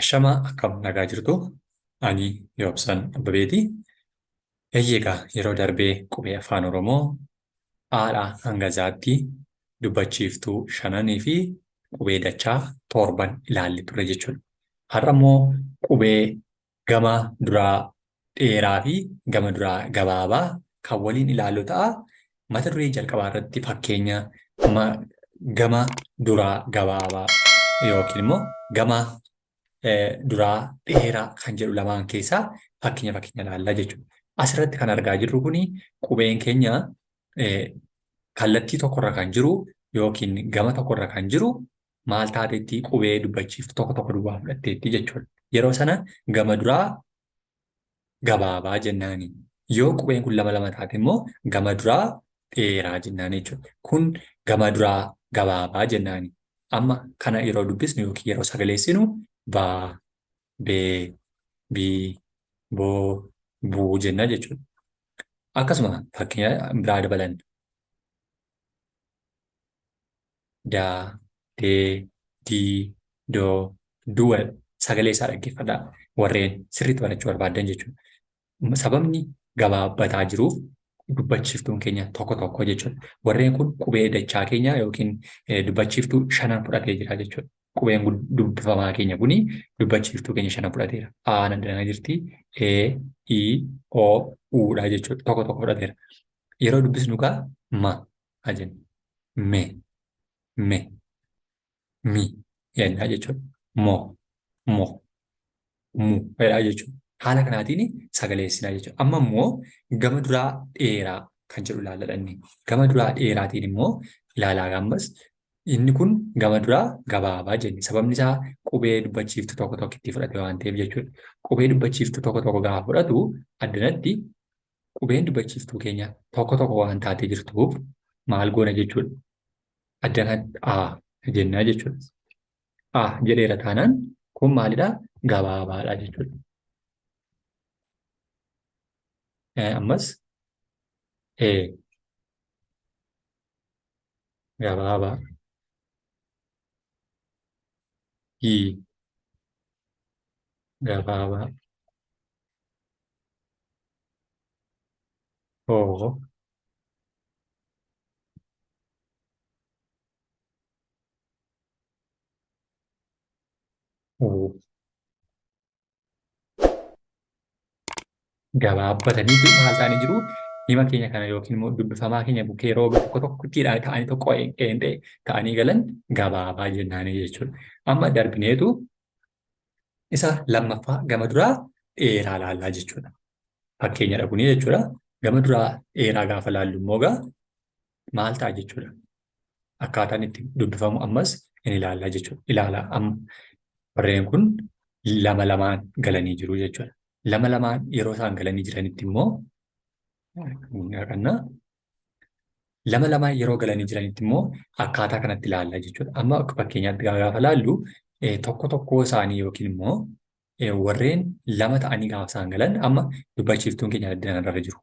Ashamaa akkam nagaa jirtu? Ani Yoobsan Abbabeeti. Eeyyee egaa yeroo darbee qubee Afaan Oromoo Aadhaa hanga Zaatti dubbachiiftuu shananii fi qubee dachaa torban ilaalle ture jechuudha. Har'a immoo qubee gama duraa dheeraa fi gama duraa gabaabaa kan waliin ilaallu ta'a. Mata duree jalqabaa irratti fakkeenya gama duraa gabaabaa yookiin immoo gama duraa dheeraa kan jedhu lamaan keessaa fakkeenya fakkeenya ilaallaa jechuudha. Asirratti kan argaa jirru kuni qubeen keenya kallattii tokkorra kan jiru yookiin gama tokkorra kan jiru maal taateetti qubee dubbachiiftu tokko tokko duwwaa fudhatteetti jechuudha. Yeroo sana gama duraa gabaabaa jennaani. Yoo qubeen kun lama lama taate immoo gama duraa dheeraa jennaani jechuudha. Kun gama duraa gabaabaa jennaani. Amma kana yeroo dubbisnu yookiin yeroo sagaleessinu baa, bee, bii, boo, buu jenna jechuudha. Akkasuma fakkeenya biraa dabalanna. Daa, dee, dii, doo, duu sagalee isaa dhaggeeffadhaa. Warreen sirriitti barachuu barbaaddan jechuudha. Sababni gabaabbataa jiruuf dubbachiiftuun keenya tokko tokko jechuudha. Warreen kun qubee dachaa keenya yookiin dubbachiiftuu shanan fudhatee jira jechuudha. Qubeen dubbifamaa keenya kuni dubbachiiftuu keenya shanan fudhateera. A nan jirti. E, I, O, U dha jechuudha. Tokko tokko fudhateera. Yeroo dubbisnu gaa ma haa jennu. Me, me, mi jennaa jechuudha. Mo, mo, mu jedhaa jechuudha. Haala kanaatiin sagaleessinaa jechuudha. Amma immoo gama duraa dheeraa kan jedhu ilaalladha inni. Gama duraa dheeraatiin immoo ilaalaa ammas inni kun gama duraa gabaabaa jenne. Sababni isaa qubee dubbachiiftu tokko tokko itti fudhate waan ta'eef jechuudha. Qubee dubbachiiftu tokko tokko gaafa fudhatu addanatti qubeen dubbachiiftuu keenya tokko tokko waan taatee jirtuuf maal goona jechuudha. Addanatti A jennaa jechuudha. A jedheera taanaan kun maalidha? Gabaabaadha jechuudha. Ammas E gabaabaa I gabaabaa O U gabaabbatanii maal ta'anii jiru? Hima keenya kana yookiin immoo dubbifamaa keenya bukkee yeroo tokko tokkottiidhaan ta'anii tokko qeenxee ta'anii galan gabaabaa jennaanii jechuudha. Amma darbineetu isa lammaffaa gama duraa dheeraa laallaa jechuudha. Fakkeenyadha kuni jechuudha. Gama duraa dheeraa gaafa laallu immoo gaa maal ta'a jechuudha. Akkaataan itti dubbifamu ammas in ilaallaa jechuudha. Ilaalaa amma warreen kun lama lamaan galanii jiru jechuudha. Lama lamaan yeroo isaan galanii jiranitti immoo lama lamaan yeroo galanii jiranitti immoo akkaataa kanatti ilaallaa jechuudha. Amma akka fakkeenyaatti gaafa laallu tokko tokkoo isaanii yookiin immoo warreen lama ta'anii gaafa isaan galan amma dubbachiiftuun keenya addaan irra jiru.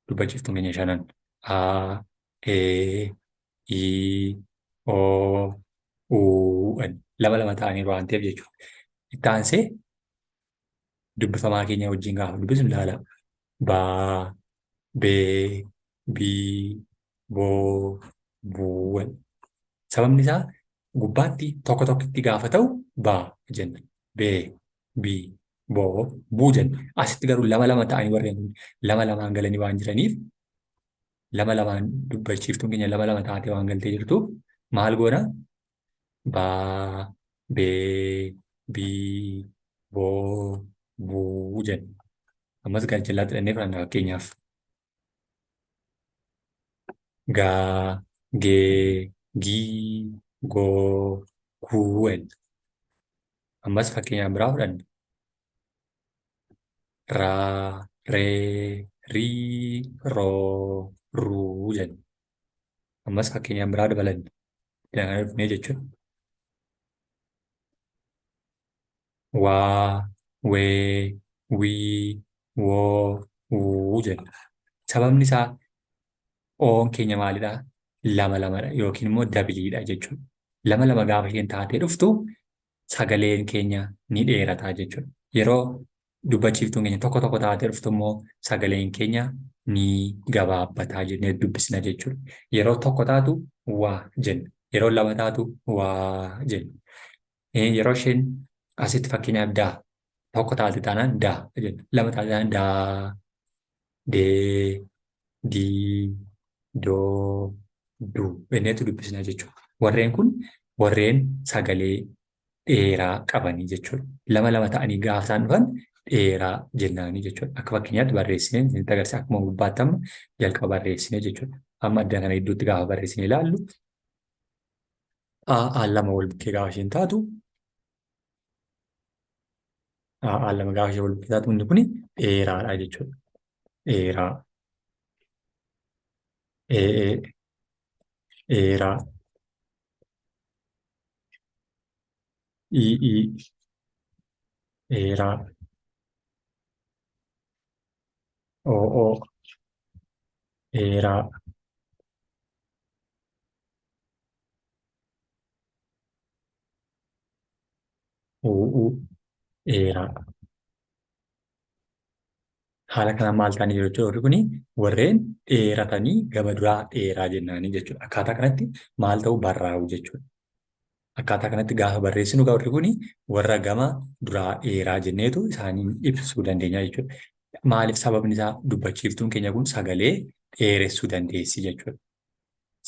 Dubbachiiftuun keenya shanan A, E, I, O, U, N lama lama ta'anii waan ta'eef jechuudha. Itti aansee dubbifamaa keenya wajjin gaafa dubbisnu ilaala. Ba, be, bi, bo, bu. Sababni isaa gubbaatti tokko tokkotti gaafa ta'u ba jenna. Be, bi, bo, bu jenna. Asitti garuu lama lama ta'anii warreen kun lama lamaan galanii waan jiraniif lama lamaan dubbachiiftuun keenya lama lama taatee waan galtee jirtuuf maal goona? Ba, be, bi, bo, bu jenna. Ammas garjallaatti dhannee fudhanna fakkeenyaaf. Gaa, gee, gii, goo, guu jenna. Ammas fakkeenyaaf biraa fudhanna. Raa, ree, rii, roo, ruu jenna. Ammas fakkeenyaaf biraa dabalanna. Kana dhufnee jechuudha. Waa, wee, wii, woo, wuu jenna. Sababni isaa oon keenya maalidha? Lama lamadha yookiin immoo dabiliidha jechuudha. Lama lama gaafa isheen taatee dhuftu sagaleen keenya ni dheerataa jechuudha. Yeroo dubbachiiftuun keenya tokko tokko taatee dhuftu immoo sagaleen keenya ni gabaabbataa jennee dubbisna jechuudha. Yeroo tokko taatu waa jenna. Yeroo lama taatu waa jenna. Yeroo isheen asitti fakkeenyaaf daa tokko taate taanaan daa jenna. Lama taate taanaan daa, dee, dii, doo, du jenneetu dubbisna jechuudha. Warreen kun warreen sagalee dheeraa qabanii jechuudha. Lama lama ta'anii gaafa isaan dhufan dheeraa jennaanii jechuudha. Akka fakkeenyaatti barreessinee isinitti agarsiisa. Akkuma gubbaatti amma jalqaba barreessinee jechuudha. Amma adda kana gidduutti gaafa barreessinee ilaallu A A lama wal bukkee gaafa isheen taatu A A lama gaafa isheen wal bukkee taatu inni kuni dheeraadha jechuudha. Dheeraa. E E dheeraa. I I dheeraa. O O dheeraa. U U dheeraa. Haala kanaan maal ta'anii jiru jechuudha. Warri kuni warreen dheeratanii gama duraa dheeraa jennaanii jechuudha. Akkaataa kanatti maal ta'u barraa'u jechuudha. Akkaataa kanatti gaafa barreessinu warri kuni warra gama duraa dheeraa jenneetu isaanii ibsuu dandeenya jechuudha. Maaliif sababni isaa dubbachiiftuun keenya kun sagalee dheeressuu dandeessi jechuudha.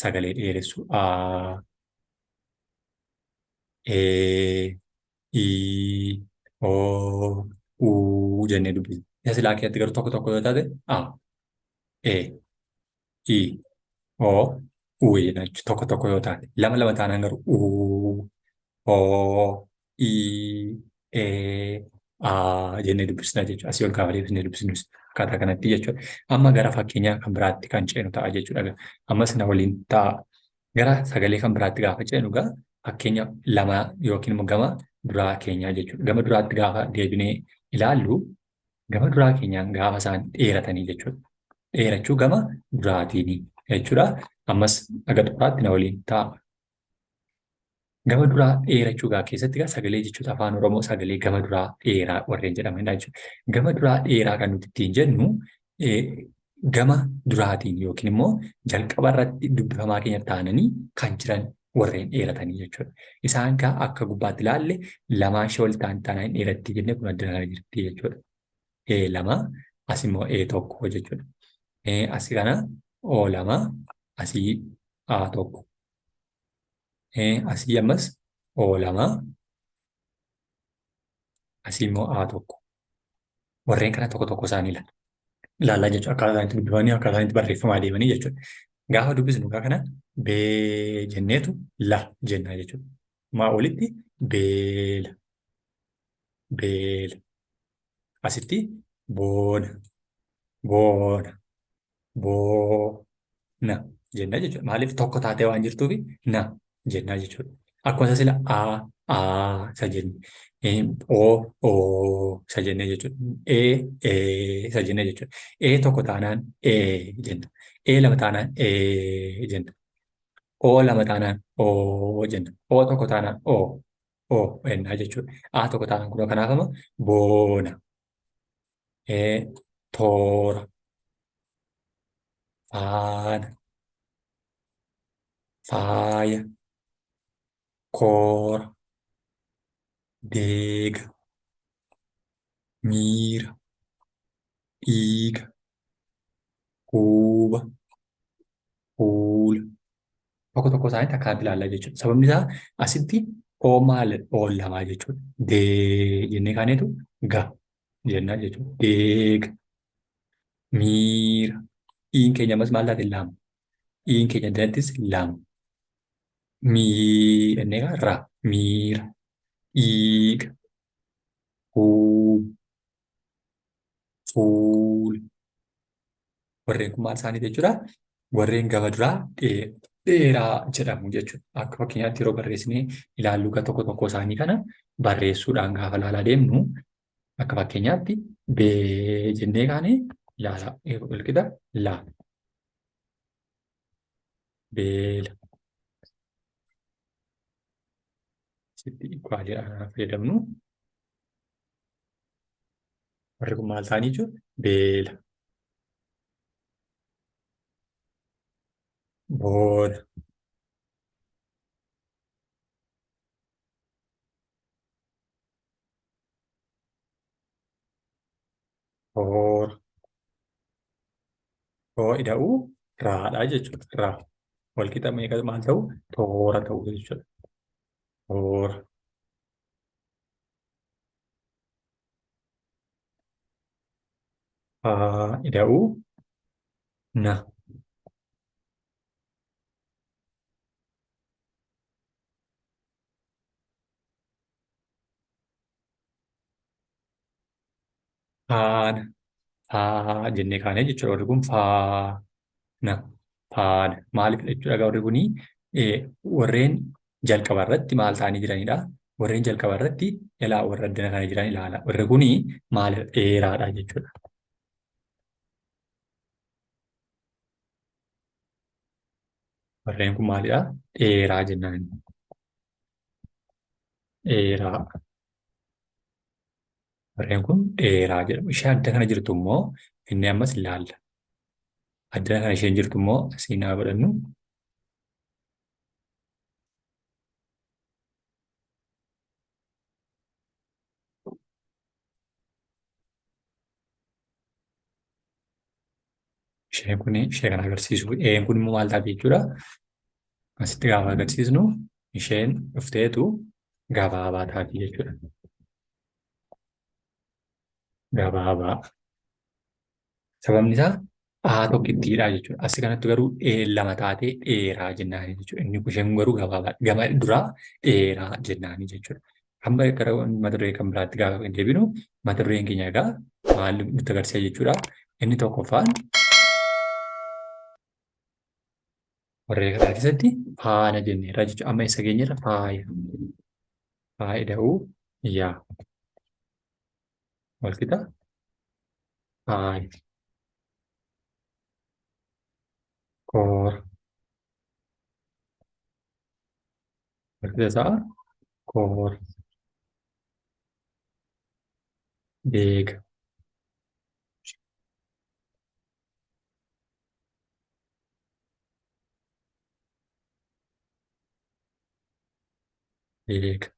Sagalee dheeressuu A, E, I, O, U jennee dubbisna. Isa silaa keessatti garuu tokko tokko yoo taate A, E, I, O, U jenna jechuudha. Tokko tokko yoo taate. Lama lama taanaan garuu U, O, I, E, A jennee dubbisna jechuudha. Asii ol gaafa deebisnee dubbisnus akkaataa kanatti jechuudha. Amma gara fakkeenyaa kan biraatti kan ceenu ta'a jechuudha. Ammas na waliin ta'a. Gara sagalee kan biraatti gaafa ceenu egaa fakkeenya lama yookiin immoo gama duraa keenyaa jechuudha. Gama duraatti gaafa deebinee ilaallu gama duraa keenyaan gaafa isaan dheeratanii jechuudha. Dheerachuu gama duraatiini jechuudha. Ammas aga xumuraatti na waliin ta'a. Gama duraa dheerachuu gaa keessatti gaa sagalee jechoota afaan Oromoo sagalee gama duraa dheeraa warreen jedhamanidha jechuudha. Gama duraa dheeraa kan nuti ittiin jennu gama duraatiin yookiin immoo jalqaba irratti dubbifamaa keenya taananii kan jiran warreen dheeratanii jechuudha. Isaan kaa akka gubbaatti ilaalle lamaan ishee wal ta'an taanaan hin dheeratti jennee kun addana kana jirti jechuudha. E lama as immoo E tokko jechuudha. Asii kana O lama asii A tokko. Asii ammas O lama asii immoo A tokko. Warreen kana tokko tokko isaanii ilaalla. Ilaallaa jechuudha. Akkaataa isaan itti dubbifamanii akkaataa isaan itti barreeffamaa deemanii jechuudha. Gaafa dubbisnu egaa kana bee jenneetu la jennaa jechuudha. Maa olitti beela. Beela. Asitti boona. Boona. Boona jenna jechuudha. Maaliif tokko taatee waan jirtuufi na jenna jechuudha. Akkuma isa sila a a isa jenne o o isa jenne jechuudha. E e isa jenne jechuudha. E tokko taanaan e jenna. E lama taanaan e jenna. O lama taanaan o jenna. O tokko taanaan o o jenna jechuudha. A tokko taanaan kunoo kanaaf amma boona. E toora. Faana. Faaya. Koora. Deega. Miira. Dhiiga. Huuba. Fuula. Tokko tokko isaaniitti akkanatti ilaalla jechuudha. Sababni isaa asitti oo maal oo lamaa jechuudha. Dee jennee kaaneetu ga jennaa jechuudha. Deega. Miira. Iin keenya ammas maal taate lama. Iin keenya addanattis lama. Mii jennee kaa ra. Miira. Dhiiga. Huuba. Fuula. Warreen kun maal isaaniiti jechuudha? Warreen gama duraa dheeraa jedhamu jechuudha. Akka fakkeenyaatti yeroo barreessinee ilaallu gara tokko tokko isaanii kana barreessuudhaan gaafa ilaalaa deemnu akka fakkeenyaatti bee jennee kaane ilaala walqixa la beela. Asitti equal fayyadamnu. Warri kun maal ta'anii jechuudha? Beela. Boona. Toora. Too ida'uu raadha jechuudha. Raa. Walqixa meeqa maal ta'u? Toora ta'u jechuudha. Toora. Faa ida'uu na. Faana. Faa jennee kaanee jechuudha. Warri kun faana. Faana. Maaliif jechuudha egaa warri kunii warreen jalqaba irratti maal ta'anii jiranidha. Warreen jalqaba irratti ilaa warra addana kana jiran ilaala. Warri kunii maal dheeraadha jechuudha. Warreen kun maalidha? Dheeraa jennaan. Dheeraa. Warreen kun dheeraa jedhamu. Ishee adda kana jirtu immoo inni ammas ilaalla. Adda kana isheen jirtu immoo asiin haa godhannu. Isheen kun ishee kana agarsiisu. Een kun immoo maal taati jechuudha? Asitti gaafa agarsiisnu isheen dhufteetu gabaabaa taati jechuudha. Gabaabaa. Sababni isaa A tokkittiidha jechuudha. Asi kanatti garuu lama taatee dheeraa jennaani jechuudha. Inni isheen kun garuu gabaabaa. Gama duraa dheeraa jennaani jechuudha. Amma gara mata duree kan biraatti gaafa deebinu mata dureen keenya egaa maal nutti agarsiisa jechuudha. Inni tokkoffaan warreen kana keessatti faana jenneerra jechuudha. Amma isa geenyerra faaya. Faayida'uu yaa. Walqixa faaya. Koora. Walqixa isaa koora. Deega. Deega.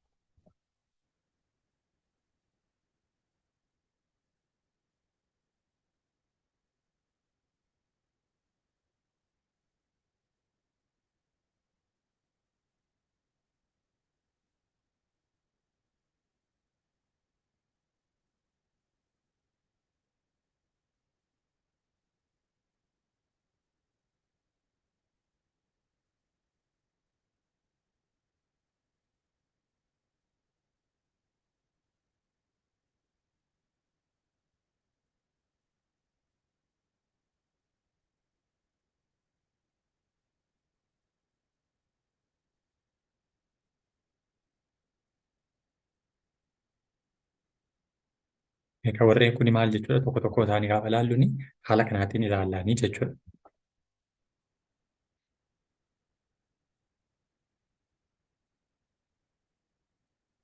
Egaa warreen kun maal jechuudha? Tokko tokko isaanii gaafa ilaalluun haala kanaatiin ilaallanii jechuudha.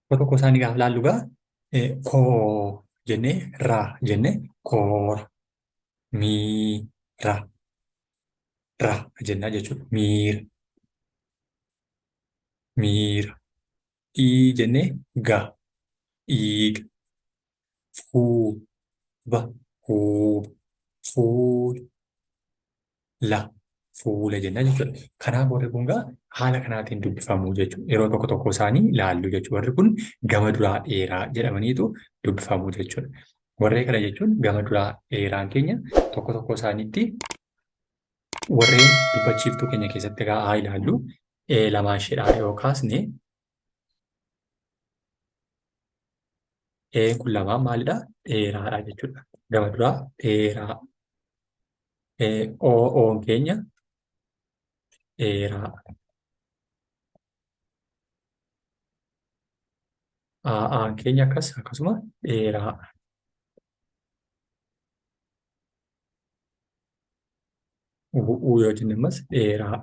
Tokko tokko isaanii gaafa ilaallu egaa koo jennee raa jennee koora miira ra jennaa jechuudha. Miira miira ii jennee ga dhiiga fuu ba huuba fuula la fuula jenna jechuudha. Kanaaf warri kun egaa haala kanaatiin dubbifamu jechuudha. Yeroo tokko tokko isaanii ilaallu jechuudha. Warri kun gama duraa dheeraa jedhamaniitu dubbifamu jechuudha. Warreen kana jechuun gama duraa dheeraan keenya tokko tokko isaaniitti warreen dubbachiiftuu keenya keessatti egaa haa ilaallu. Lamaan isheedhaa yoo kaasne Een kun lamaan maalidha? Dheeraadha jechuudha. Gama duraa dheeraa. Oon keenya dheeraa. Aan keenya akkas akkasuma dheeraa. U yoo jenne ammas dheeraa.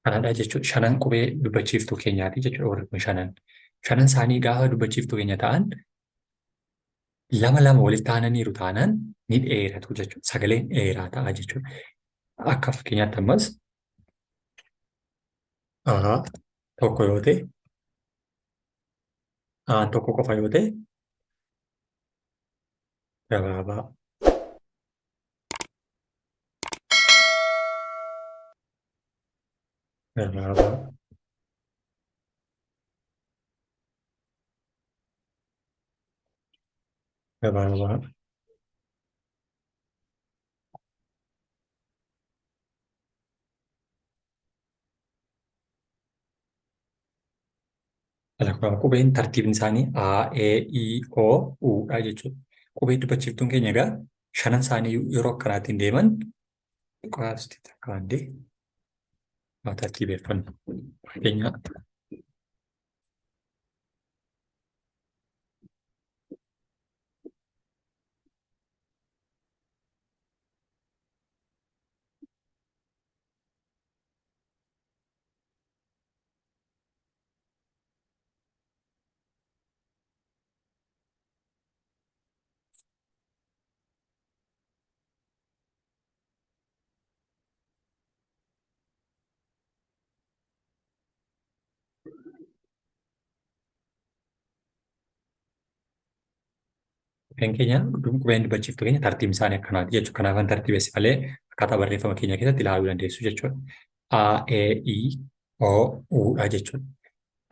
Kanadha jechuudha. Shanan qubee dubbachiiftuu keenyaati jechuudha warri kun shanan. Shanan isaanii gaafa dubbachiiftuu keenya ta'an lama lama walitti aananiiru taanaan ni dheeratu jechuudha. Sagaleen dheeraa ta'a jechuudha. Akka fakkeenyaatti ammas A tokko yoo ta'e Aan tokko qofa yoo ta'e gabaabaa. Gabaabaa. Gabaabaa. Alakuraa qubeen tartiibni isaanii A, E, I, O, U dha jechuudha. Qubee dubbachiiftuun keenya egaa shanan isaanii yeroo akkanaatiin deeman qoraasti takka addee haa tartiibeeffannu. Fakkeenya Qubeen keenya qubeen dubbachiiftuu keenya tartiibni isaanii akkanaati jechuudha. Kanaafan tartiibessi malee akkaataa barreeffama keenya keessatti ilaaluu dandeessu jechuudha. A, E, I, O, U dha jechuudha.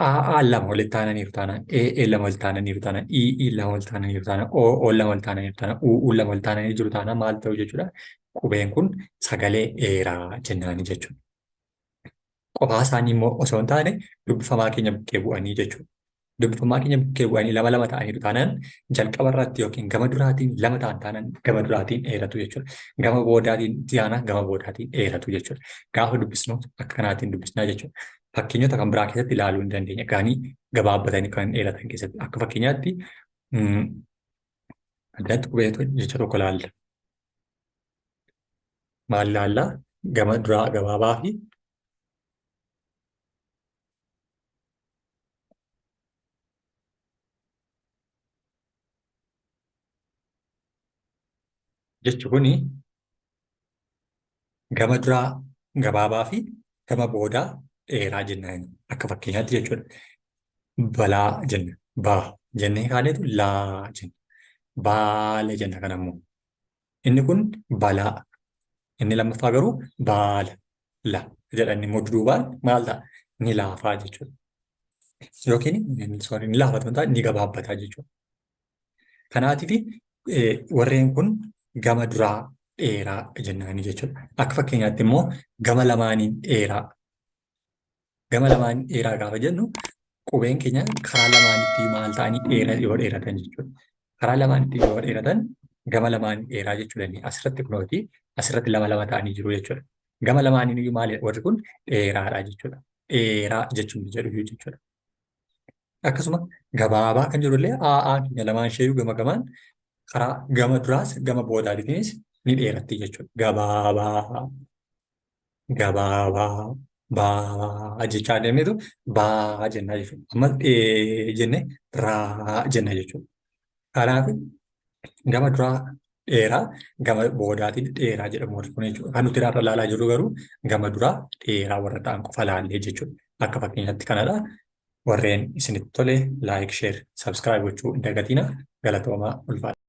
A, A lama walitti aananiiru taanaan, E, E lama walitti aananiiru taanaan, I, I lama walitti aananiiru taanaan, O, O lama walitti aananiiru taanaan, U, U lama walitti aananii jiru taanaan maal ta'u jechuudha. Qubeen kun sagalee dheeraa jennaani jechuudha. Qofaa isaanii immoo osoo hin taane dubbifamaa keenya bukkee bu'anii jechuudha. Dubbifamaa keenya bukkee bu'anii lama lama ta'aniiru taanaan jalqaba irratti yookiin gama duraatiin lama ta'an taanaan gama duraatiin dheeratu jechuudha. Gama boodaatiin taanaan gama boodaatiin dheeratu jechuudha. Gaafa dubbisnu akka kanaatiin dubbisnaa jechuudha. Fakkeenyota kan biraa keessatti ilaaluu hin dandeenya. Gaanii gabaabbatanii kan dheeratan keessatti akka fakkeenyaatti addatti qubee jecha tokko ilaalla. Maal ilaalla? Gama duraa gabaabaa fi jechi kuni gama duraa gabaabaa fi gama boodaa dheeraa jennaan akka fakkeenyaatti jechuudha. Balaa jenna. Baa jennee kaaneetu laa jenna. Baala jenna kana immoo. Inni kun balaa. Inni lammaffaa garuu baala. La jedha inni immoo duubaan maal ta'a? Ni laafaa jechuudha. Yookiin sorry ni laafata hin taane ni gabaabbataa jechuudha. Kanaatiif warreen kun gama duraa dheeraa jennaani jechuudha. Akka fakkeenyaatti immoo gama lamaaniin dheeraa. Gama lamaaniin dheeraa gaafa jennu qubeen keenya karaa lamaanitti maal ta'anii dheera yoo dheeratan jechuudha. Karaa lamaanitti yoo dheeratan gama lamaaniin dheeraa jechuu dandeenya. Asirratti kunooti asirratti lama lama ta'anii jiru jechuudha. Gama lamaaniin iyyuu maali warri kun dheeraadha jechuudha. Dheeraa jechuun jedhu jechuudha. Akkasuma gabaabaa kan jedhu illee AA keenya lamaan isheeyyuu gama gamaan karaa gama duraas gama boodaatiinis ni dheeratti jechuudha. Gabaabaa gabaabaa baa jechaa deemneetu baa jennaa jechuudha. Amma dhee jenne raa jenna jechuudha. Kanaaf gama duraa dheeraa gama boodaatiin dheeraa jedhamu warri kun jechuudha. Kan nuti irraa ilaalaa jirru garuu gama duraa dheeraa warra ta'an qofa ilaallee jechuudha. Akka fakkeenyaatti kanadha. Warreen isinitti tole like, share, subscribe gochuu hin dagatina. Galatoomaa ulfaadha.